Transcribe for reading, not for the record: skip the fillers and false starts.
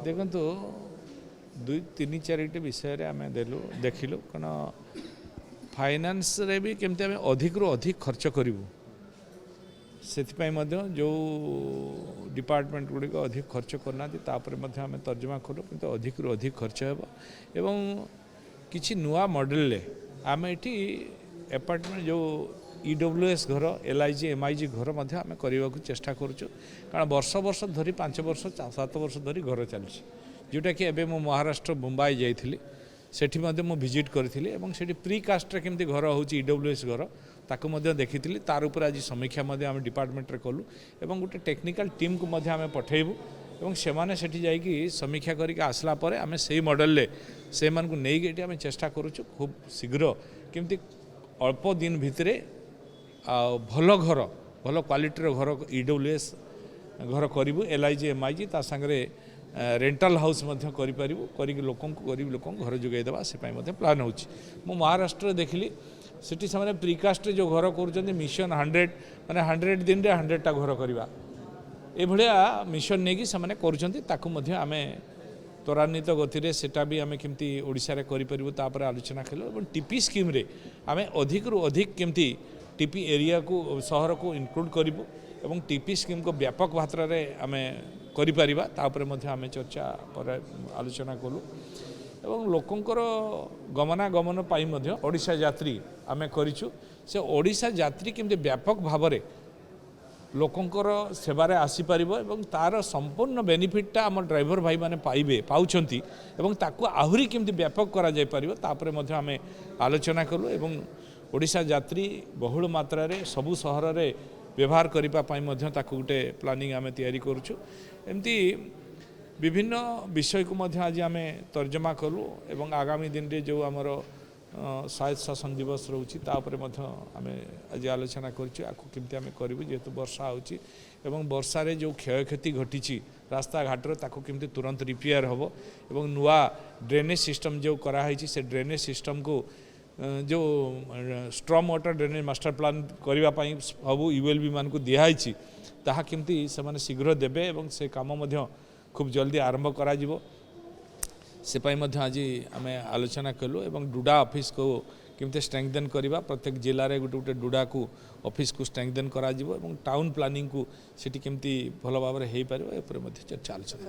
ଦେଖନ୍ତୁ, ଦୁଇ ତିନି ଚାରିଟି ବିଷୟରେ ଆମେ ଦେଲୁ, ଦେଖିଲୁ। କାରଣ ଫାଇନାନ୍ସରେ ବି କେମିତି ଆମେ ଅଧିକରୁ ଅଧିକ ଖର୍ଚ୍ଚ କରିବୁ, ସେଥିପାଇଁ ମଧ୍ୟ ଯେଉଁ ଡିପାର୍ଟମେଣ୍ଟ ଗୁଡ଼ିକ ଅଧିକ ଖର୍ଚ୍ଚ କରୁନାହାନ୍ତି, ତାପରେ ମଧ୍ୟ ଆମେ ତର୍ଜମା କଲୁ। କିନ୍ତୁ ଅଧିକରୁ ଅଧିକ ଖର୍ଚ୍ଚ ହେବ ଏବଂ କିଛି ନୂଆ ମଡ଼େଲରେ ଆମେ ଏଠି ଆପାର୍ଟମେଣ୍ଟ, ଯେଉଁ EWS ଘର, LIG, MIG ଘର ମଧ୍ୟ ଆମେ କରିବାକୁ ଚେଷ୍ଟା କରୁଛୁ। କାରଣ ବର୍ଷ ବର୍ଷ ଧରି, 5 ବର୍ଷ, 7 ବର୍ଷ ଧରି ଘର ଚାଲିଛି, ଯେଉଁଟାକି ଏବେ ମୁଁ ମହାରାଷ୍ଟ୍ର ମୁମ୍ବାଇ ଯାଇଥିଲି, ସେଠି ମଧ୍ୟ ମୁଁ ଭିଜିଟ୍ କରିଥିଲି ଏବଂ ସେଠି ପ୍ରି କାଷ୍ଟରେ କେମିତି ଘର ହେଉଛି, EWS ଘର, ତାକୁ ମଧ୍ୟ ଦେଖିଥିଲି। ତାର ଉପରେ ଆଜି ସମୀକ୍ଷା ମଧ୍ୟ ଆମେ ଡିପାର୍ଟମେଣ୍ଟରେ କଲୁ ଏବଂ ଗୋଟେ ଟେକ୍ନିକାଲ ଟିମ୍କୁ ମଧ୍ୟ ଆମେ ପଠାଇବୁ ଏବଂ ସେମାନେ ସେଠି ଯାଇକି ସମୀକ୍ଷା କରିକି ଆସିଲା ପରେ ଆମେ ସେଇ ମଡ଼େଲରେ ସେମାନଙ୍କୁ ନେଇକି ଏଠି ଆମେ ଚେଷ୍ଟା କରୁଛୁ, ଖୁବ୍ ଶୀଘ୍ର କେମିତି ଅଳ୍ପ ଦିନ ଭିତରେ ଆଉ ଭଲ ଘର, ଭଲ କ୍ୱାଲିଟିର ଘର, EWS ଘର କରିବୁ, LIG, MIG, ତା ସାଙ୍ଗରେ ରେଣ୍ଟାଲ ହାଉସ୍ ମଧ୍ୟ କରିପାରିବୁ। କରିକି ଲୋକଙ୍କୁ, ଗରିବ ଲୋକଙ୍କୁ ଘର ଯୋଗାଇ ଦେବା, ସେ ପାଇଁ ମଧ୍ୟ ପ୍ଲାନ୍ ହେଉଛି। ମୁଁ ମହାରାଷ୍ଟ୍ରରେ ଦେଖିଲି, ସେଠି ସେମାନେ ପ୍ରିକାଷ୍ଟରେ ଯେଉଁ ଘର କରୁଛନ୍ତି, ମିଶନ 100, ମାନେ 100 ଦିନରେ 100ଟା ଘର କରିବା, ଏଭଳିଆ ମିଶନ ନେଇକି ସେମାନେ କରୁଛନ୍ତି। ତାକୁ ମଧ୍ୟ ଆମେ ତ୍ୱରାନ୍ୱିତ ଗତିରେ ସେଟା ବି ଆମେ କେମିତି ଓଡ଼ିଶାରେ କରିପାରିବୁ, ତାପରେ ଆଲୋଚନା କଲୁ। ଏବଂ ଟିପି ସ୍କିମ୍ରେ ଆମେ ଅଧିକରୁ ଅଧିକ କେମିତି ଟିପି ଏରିଆକୁ, ସହରକୁ ଇନକ୍ଲୁଡ଼ କରିବୁ ଏବଂ ଟିପି ସ୍କିମ୍କୁ ବ୍ୟାପକ ମାତ୍ରାରେ ଆମେ କରିପାରିବା, ତା ଉପରେ ମଧ୍ୟ ଆମେ ଚର୍ଚ୍ଚା ପରେ ଆଲୋଚନା କଲୁ। ଏବଂ ଲୋକଙ୍କର ଗମନାଗମନ ପାଇଁ ମଧ୍ୟ ଓଡ଼ିଶା ଯାତ୍ରୀ ଆମେ କରିଛୁ। ସେ ଓଡ଼ିଶା ଯାତ୍ରୀ କେମିତି ବ୍ୟାପକ ଭାବରେ ଲୋକଙ୍କର ସେବାରେ ଆସିପାରିବ ଏବଂ ତା'ର ସମ୍ପୂର୍ଣ୍ଣ ବେନିଫିଟଟା ଆମ ଡ୍ରାଇଭର ଭାଇମାନେ ପାଇବେ, ପାଉଛନ୍ତି ଏବଂ ତାକୁ ଆହୁରି କେମିତି ବ୍ୟାପକ କରାଯାଇପାରିବ, ତାପରେ ମଧ୍ୟ ଆମେ ଆଲୋଚନା କଲୁ। ଏବଂ ଓଡ଼ିଶା ଯାତ୍ରୀ ବହୁଳ ମାତ୍ରାରେ ସବୁ ସହରରେ ବ୍ୟବହାର କରିବା ପାଇଁ ମଧ୍ୟ ତାକୁ ଗୋଟେ ପ୍ଲାନିଂ ଆମେ ତିଆରି କରୁଛୁ। ଏମିତି ବିଭିନ୍ନ ବିଷୟକୁ ମଧ୍ୟ ଆଜି ଆମେ ତର୍ଜମା କଲୁ ଏବଂ ଆଗାମୀ ଦିନରେ ଯେଉଁ ଆମର ସ୍ୱାୟତ୍ତ ଶାସନ ଦିବସ ରହୁଛି, ତା ଉପରେ ମଧ୍ୟ ଆମେ ଆଜି ଆଲୋଚନା କରିଛୁ, ଆକୁ କେମିତି ଆମେ କରିବୁ। ଯେହେତୁ ବର୍ଷା ହେଉଛି ଏବଂ ବର୍ଷାରେ ଯେଉଁ କ୍ଷୟକ୍ଷତି ଘଟିଛି ରାସ୍ତାଘାଟରେ, ତାକୁ କେମିତି ତୁରନ୍ତ ରିପେୟାର ହେବ ଏବଂ ନୂଆ ଡ୍ରେନେଜ୍ ସିଷ୍ଟମ୍ ଯେଉଁ କରାହେଇଛି, ସେ ଡ୍ରେନେଜ୍ ସିଷ୍ଟମ୍କୁ, ଯେଉଁ storm water drainage master plan କରିବା ପାଇଁ ସବୁ ULB ମାନଙ୍କୁ ଦିଆହେଇଛି, ତାହା କେମିତି ସେମାନେ ଶୀଘ୍ର ଦେବେ ଏବଂ ସେ କାମ ମଧ୍ୟ ଖୁବ୍ ଜଲ୍ଦି ଆରମ୍ଭ କରାଯିବ, ସେ ପାଇଁ ମଧ୍ୟ ଆଜି ଆମେ ଆଲୋଚନା କଲୁ। ଏବଂ ଡୁଡା ଅଫିସକୁ କେମିତି ଷ୍ଟ୍ରେଙ୍ଗଦେନ୍ କରିବା, ପ୍ରତ୍ୟେକ ଜିଲ୍ଲାରେ ଗୋଟେ ଗୋଟେ ଡୁଡାକୁ ଅଫିସକୁ ଷ୍ଟ୍ରେଙ୍ଗଦେନ୍ କରାଯିବ ଏବଂ ଟାଉନ୍ ପ୍ଲାନିଂକୁ ସେଠି କେମିତି ଭଲ ଭାବରେ ହେଇପାରିବ, ଏ ଉପରେ ମଧ୍ୟ ଚର୍ଚ୍ଚା ଆଲୋଚନା।